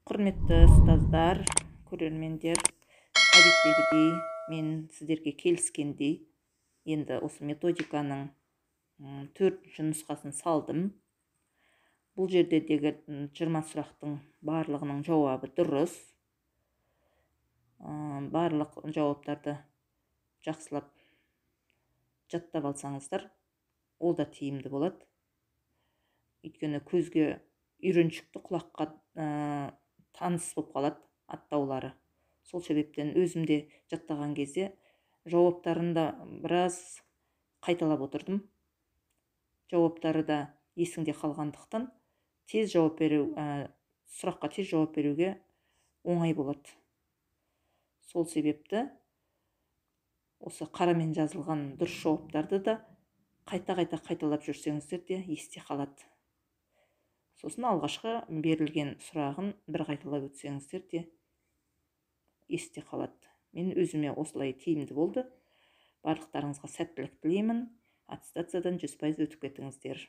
Құрметті ұстаздар, көрермендер, әдеттегідей мен сіздерге келіскендей енді осы методиканың төртінші нұсқасын салдым. Бұл жердегі 20 сұрақтың барлығының жауабы дұрыс. Барлық жауаптарды жақсылап жаттап алсаңыздар, ол да тиімді болады. Өйткені көзге үйреншікті, құлаққа таныс болып қалады аттаулары. Сол себептен өзім де жаттаған кезде жауаптарын да біраз қайталап отырдым. Жауаптары да есіңде қалғандықтан тез жауап беру, сұраққа тез жауап беруге оңай болады. Сол себепті осы қарамен жазылған дұрыс жауаптарды да қайта-қайта қайталап жүрсеңіздер де есте қалады. Сосын алғашқы берілген сұрағын бір қайталап өтсеңіздер де есте қалады. Мен өзіме осылай тиімді болды. Барлықтарыңызға сәттілік тілеймін. Аттестациядан 100% өтіп кетіңіздер.